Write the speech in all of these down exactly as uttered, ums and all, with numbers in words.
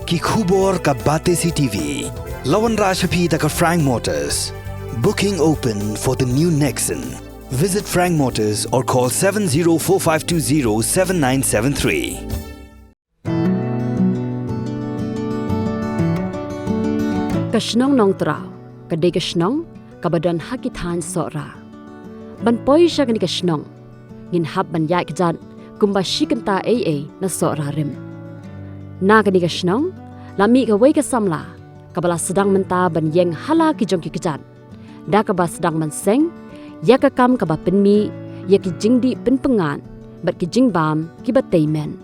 Ki khubor ka Batesi T V. La wanrah sha phi da ka Frank Motors. Booking open for the new Nexon. Visit Frank Motors or call seven zero four five two zero seven nine seven three. Ka shnong Nongtraw ka dei ka shnong kaba don ha ki thaiñ Sohra. Ban poi sha kane ka shnong, ngin hap ban ïaid kjat kumba shi kynta ei ei na Sohra rim. Na kane ka shnong la mih kawei ka samla kaba la sdang mynta ban ïeng ha la ki jong ki kjat, da kaba sdang ban seng ïa ka kam kaba pynmih ïa ki jingdih pynpyngngad bad ki jingbam kiba tei men.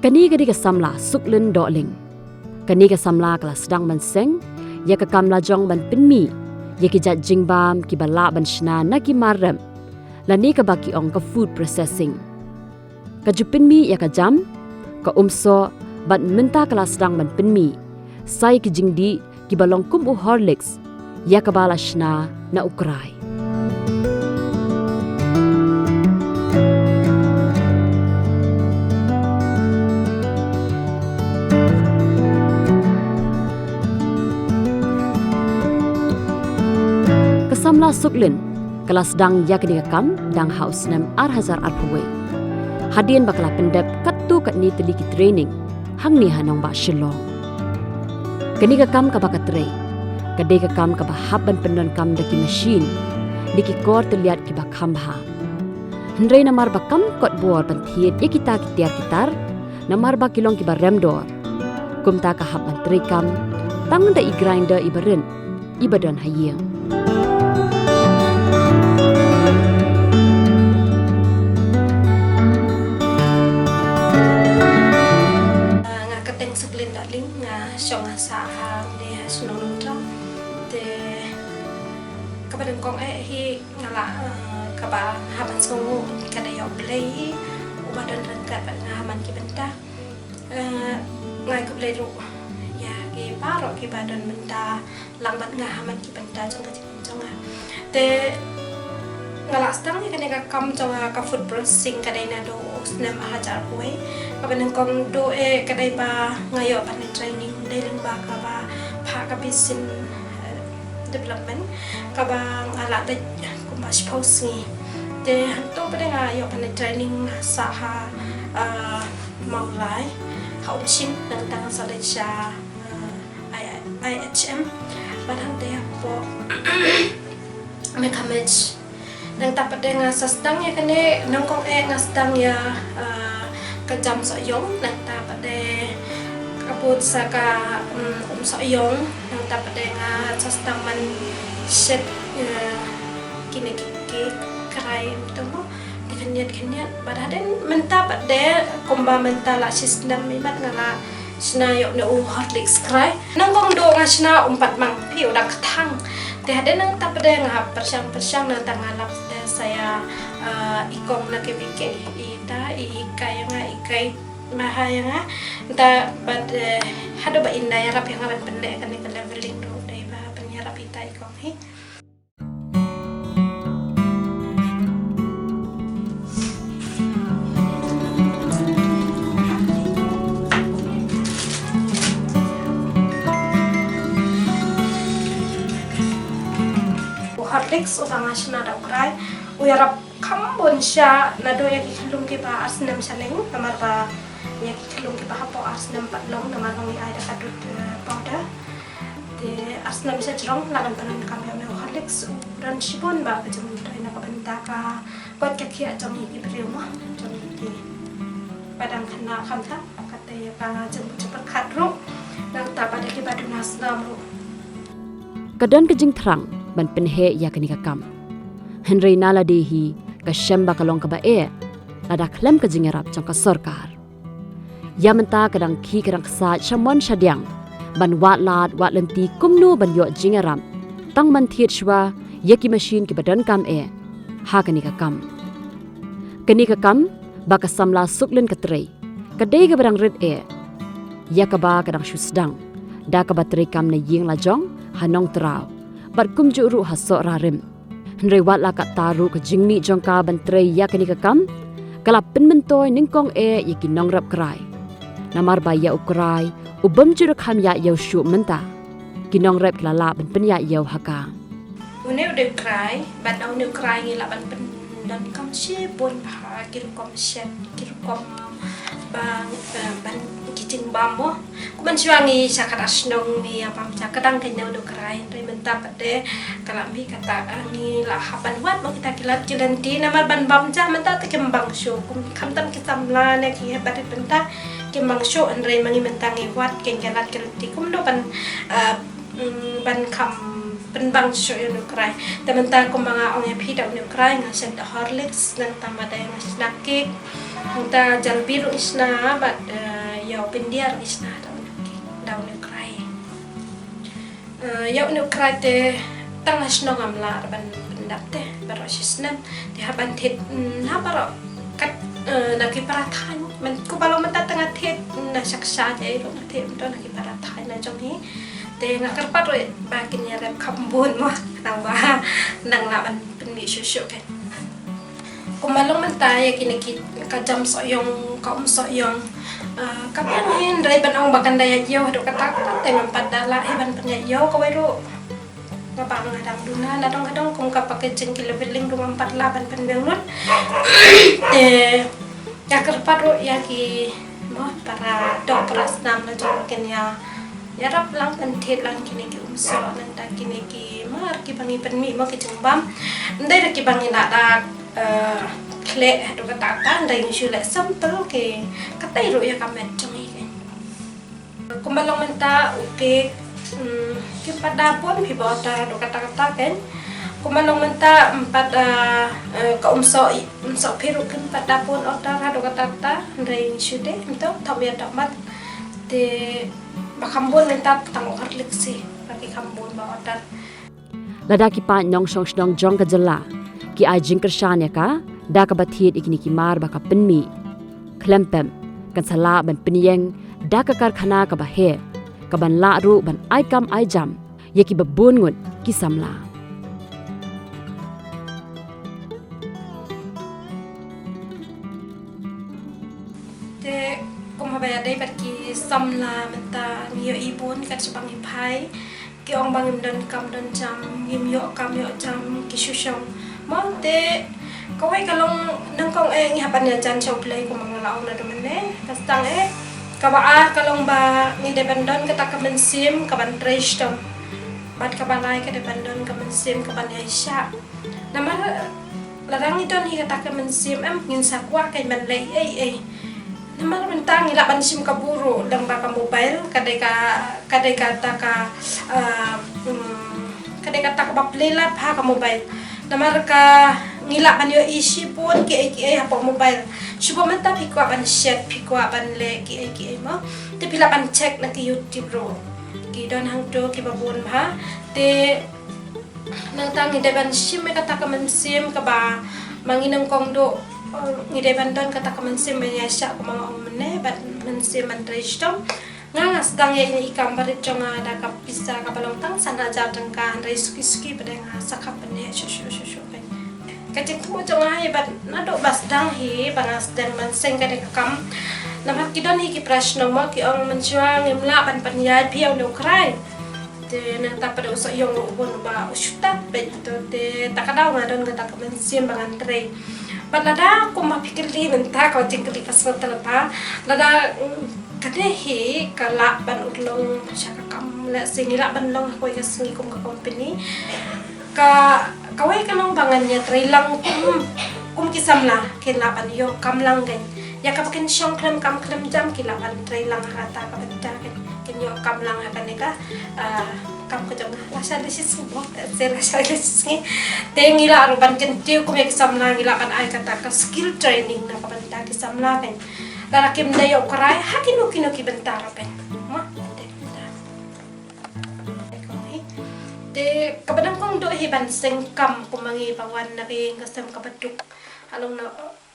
Kane ka dei ka samla Suklin Dohling. Kane ka samla ka la sdang ban seng ïa ka kam lajong ban pynmih ïa ki jait jingbam kiba lah ban shna na ki mar rep, lane kaba ki ong ka food processing. Ka ju pynmih ïa ka jam, ka umsoh, bad mynta ka la sdang ban pynmih sa ïa ki jingdih kiba long kum u Horlicks ïa kaba la shna na u krai. Ka samla Suklin ka la sdang ïa kane ka kam dang ha u snem ar hajar arphew wei, hadien ba ka la pyndep katto katne tylli ki training hangne ha nongbah Shillong. Kane ka kam kaba ka trei ka dei ka kam kaba hap ban pyndonkam da ki mashin, da ki kor tylliat kiba kham bha. Hynrei namar ba kam kot bor ban thied ïa kita ki tiar ki tar, namar ba ki long kiba rem dor, kumta ka hap ban trei kam tang da i grinder iba rit iba don ha ïing. Nga kyrteng Suklin Dohling, nga shong ha sah ha ne ha shnong Nongtraw. Te kaba nyngkong eh hi nga la, eh, kaba hap ban sngewnguh ka dei ïa U Blei hi uba don ryngkat bad nga ha man ki bynta. Eh, nga ai khublei ruh ïa ki baroh kiba don bynta lang bad nga ha man ki bynta jong ka jingim jong nga. Te nga la sdang ïa kane ka kam jong nga ka food processing ka dei naduh u snem ar hajar arphew wei. Kaba nyngkong duh eh ka dei ba nga ïoh ban training dei lyngba kaba phah ka Basin, eh, Development kaba nga la dei kumba shiphew sngi. Te hangto pat de nga ïoh ban training sha ha, eh, Mawlai ha Umshin, nangta nga sa leit sha, eh, I-, I H M. Bad hangta hapoh Megha Match. Nangta pat de nga sa sdang ïa kane, nyngkong eh nga sdang ïa, eh, ka jam sohïong, nangta pat de ka bud sa ka, mm, um sohïong, nangta pat de nga sa sdang ban shet, eh, kine ki, ki krai, em, to mo. Te khyndiat khyndiat bad hadien mynta pat de kumba mynta la shi snem imat nga la shna ïoh ne u Horlicks krai. Nyngkong duh nga shna um pat mang phi u dang kthang. Te hadien nangta pat de nga pyrshang pyrshang nangta nga lap de sa ïa, eh, i kong na K V K, ita i hikai ïa nga, i kai maha ïa nga. Nangta bad, eh, haduh ba in da ïarap ïa nga ban pynleh kane ka leveling ruh dei ba pynïarap ita i kong hi. U Horlicks uba nga shna da u krai u ïarap kham bun sha naduh ïa ki khyllung kiba ar snem shaneng, namar ba ïa ki khyllung kiba hapoh ar snem pat long, namar ba ngi ai da ka dud, eh, powder. Te ar snem sha jrong la ngan pyndonkam ïa une u Horlicks, u don shibun ba ka jingmyntoi na ka bynta ka koit ka khiah jong ngi ki briew mo, jong ngi kiba dang khynnah khamtam, kata ïa ka jingmut jingpyrkhat ruh, nangta pat de kiba duna snam ruh. Ka don ka jingthrang ban pynheh ïa kane ka kam. Hynrei na lade hi ka shem ba ka long kaba eh lada khlem ka jingïarap jong ka sorkar. Ïa mynta ka dang khih ka dang ksaid sha mon sha diang ban wad lad wad lynti kumno ban ïoh jingïarap tang ban thied shuwa ïa ki mashin kiba donkam eh ha kane ka kam. Kane ka kam ba ka samla Suklin ka trei, ka dei kaba dang rit eh, ïa kaba ka dang shu sdang da kaba trei kam na ïing la jong ha Nongtraw, bad kumjuh ruh ha Sohra Rim. Hynrei wat la katta ruh, ka jingmih jong ka ban trei ïa kane ka kam ka la pynmyntoi nyngkong eh ïa ki nongrep krai. Namar ba ïa u krai u bym ju da kham ïaid ïew shuh mynta, ki nongrep ki la lah ban pynïaid ïew ha ka. Une u dei u krai, bad da une u krai ngi lah ban pyndonkam shibun bha ki rukom shet, ki rukom ba, eh, ban ki jingbam mo. Kumban shuwa ngi sha ka shnong ngi ïa bam sha ka dang kane une u krai, hynrei mynta pat de ka la mih kata, eh, ngi la hap ban wad mo kita ki lad ki lynti, namar ban bam sha mynta te kim bang shuh, kum khamtam ki samla ne ki hep barit mynta kim bang shuh, hynrei ma ngi mynta ngi wad ki lad ki lynti kumno ban, eh, mm, ban kham pynbang shuh ïa une u krai. Te mynta kumba nga ong ïa phi, da une u krai nga shet da Horlicks, nangta ma dei nga shna cake, nangta jalbi ruh ngi shna bad, eh, ïa u bindia ruh ngi shna da une u cake, da une u krai. Eh, ïa une u krai te tang ha shnong ngam lah ban pyndap te baroh shi snem. Te hap ban thied, mm, na baroh kat, eh, na ki para thaiñ. Myn, kumba long mynta tang thied, mm, na Shaksha jai ruh nga thied mynta na ki para thaiñ na jong hi. Te nga kyrpad ruh ba kin ïarep kham bun mo, nang ba nang lah ban pynmih shuh shuh kan. Kumba long mynta ïa kine ki, ka jam sohïong, ka um sohïong, ah, ka biang hi, hynrei ban ong ba kan da ïaid ïew haduh katta katta te ngam pat da lah hi ban pynïaid ïew kawei ruh. Nga ba nga dang duna na dong ka dong kum ka packaging ki leveling ruh ngam pat lah ban pynbiang lut. Te nga kyrpad ruh ïa ki mo para doh para snam la jong kin ïa ïarap lang pynthied lang kine ki um soh, nangta kine ki mar kiba ngi pynmih mo ki jingbam. Ym dei da kiba ngi lah da, eh, khleh haduh katta katta, ym dei, ngi shu leh sample ki, katai ruh ïa ka met jong ngi kan. Kumba long mynta u cake, mm, kim pat da bun phi ba order haduh katta katta kan. Kumba long mynta ym pat, eh, eh, ka um soh, um soh phi ruh kim pat da bun order haduh katta katta, ym dei, ngi shu dei mynta thom ïa thom mat. Te ba kham bun mynta tang u Horlicks hi ba ki kham bun ba order. Lada ki paid nongshong shnong jong ka jylla ki ai jingkyrshan ïa ka da kaba thied ïa kine ki mar ba ka pynmih, khlem pep kan sa lah ban pynïeng da ka karkhana kaba heh, kaban lah ruh ban ai kam ai jam ïa kiba bun ngut ki samla. Te kum haba ïadei bad ki samla mynta ngi ïohi bun kat shaba ngi phai. Ki ong ba ngim don kam don jam, ngim ïoh kam ïoh jam, ki shu shong. Mo te kawei ka long nyngkong eh ngi hap ban ïajan sha U Blei kumba nga la ong naduh mynne. Ka sdang eh, kaba ar ka long ba ngi dei ban don kata ka mynsiem kaban trei shitom. Bad kaba lai ka dei ban don ka mynsiem kaban ïaishah. Namar lada ngi don hi kata ka mynsiem em ngin sa kwah kein ban leh ei ei. Namar mynta ngi lah ban shim ka burom lyngba ka mobile, ka dei ka, ka dei kata ka, ah, mm, ka dei kata kaba plie lad ha ka mobile. Namar ka ngi lah ban ïohi shibun kiei kiei hapoh mobile. Shuwa mynta phi kwah ban shet, phi kwah ban leh kiei kiei mo, te phi lah ban check na ki YouTube ruh. Ki don hangto kiba bun bha. Te nangta ngi dei ban shim ïa kata ka mynsiem kaba ma ngi nyngkong duh, eh, ngi dei ban don kata ka mynsiem ban ïaishah kumba nga ong mynne, bad mynsiem ban trei shitom. Nga nga sdang ïa ine i kam barit jong nga da ka pisa kaba long tang san hajar tyngka, hynrei suki suki pat de nga sa kham pynheh shuh shuh shuh shuh. Ka jingthmu jong nga hi bad naduh ba sdang hi ba nga sdang ban seng kane ka kam. Namar ki don hi ki para shnong mo ki ong mynshuwa ngim lah ban pynïaid phi ïa une u krai. Te nangta pat u sohïong ruh u bun ba u shu tap beit to, te ta ka daw nga don kata ka mynsiem ba ngan trei. Bad lada kumba phi kylli mynta ka jingkylli ka sngewtynnat ba lada, mm, kane hi ka lah ban urlong sha ka kam, lehse ngi lah ban long ha kawei ka sngi kum ka company. Ka, kawei ka long ba ngan ïa trei lang kum, kum ki samla kin lah ban ïoh kam lang kein. Ïa kaba kin shong khlem kam khlem jam ki lah ban trei lang ha kata ka bynta kein. Kin ïoh kam lang ha kane ka, ah, kam ka jong nga. Lashai lashisngi mo, se lashai lashisngi. Te ngi lah ruh ban kyntiew kum ïa ki samla ngi lah ban ai kata ka skill training na ka bynta ki samla kein. Lada kim da ïoh krai ha kino kino ki bynta ruh kein. Mo, te bynta. Te kaba nyngkong duh hi ban seng kam kumba ngi ba wan na ka ïing ka sem kaba duk. Ha long na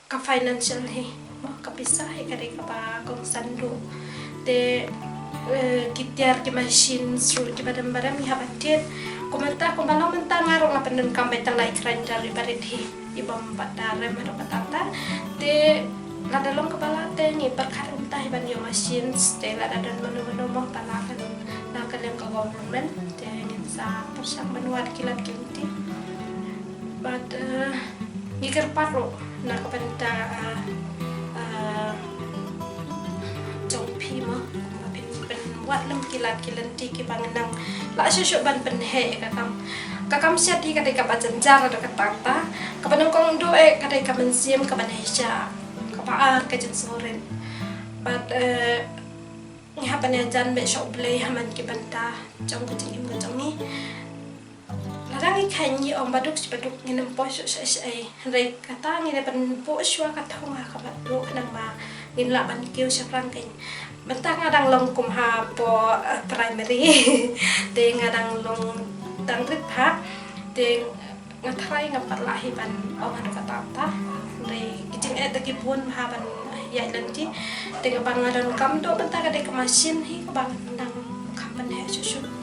ka financial hi, mo, ka pisa hi ka dei kaba kongsan duh. Te eh, ki tiar ki machines ruh kiba dang baram ngi hap ban thied. Kumba ta kumba long mynta nga ruh nga pyndonkam beit tang la i grinder iba rit hi, i bym pat da rem haduh katta katta. Te lada long kaba lah te ngi pyrkhat kumta hi ban ïoh machines, te lada don mano mano mo ba lah ka don na ka liang ka government, te ngin sa pyrshang ban wad ki lad ki lynti. Bad eh, ngi kyrpad ruh na ka bynta eh, eh, jong phi mo, ba phin pynwad lem ki lad ki lynti kiba nang lah shuh shuh ban pynheh ïa ka kam. Ka kam shet hi ka dei kaba jynjar haduh katta katta. Kaba nyngkong duh eh ka dei ka mynsiem kaba neh shah, kaba ar ka jingsngewrit. Bad eh, ngi hap ban ïajan beit sha U Blei ha man ki bynta jong ka jingim ka jong ngi. Lada ngi kheiñ ngi ong baduk shi baduk ngin ym poi shuh shuh shaei. Hynrei kata ngi dei ban buh shuwa ka thong ha kaba duh khnang ba ngin lah ban kiew shaphrang kein. Mynta nga dang long kum hapoh eh, primary. Te nga dang long dang rit bha. Te nga tharai ngam pat lah hi ban ong haduh katta katta. Hynrei ki jingeh da ki bun bha ban ïaid lynti. Te kaba nga donkam duh mynta ka dei ka machine hi kaba nang kham pynheh shuh shuh.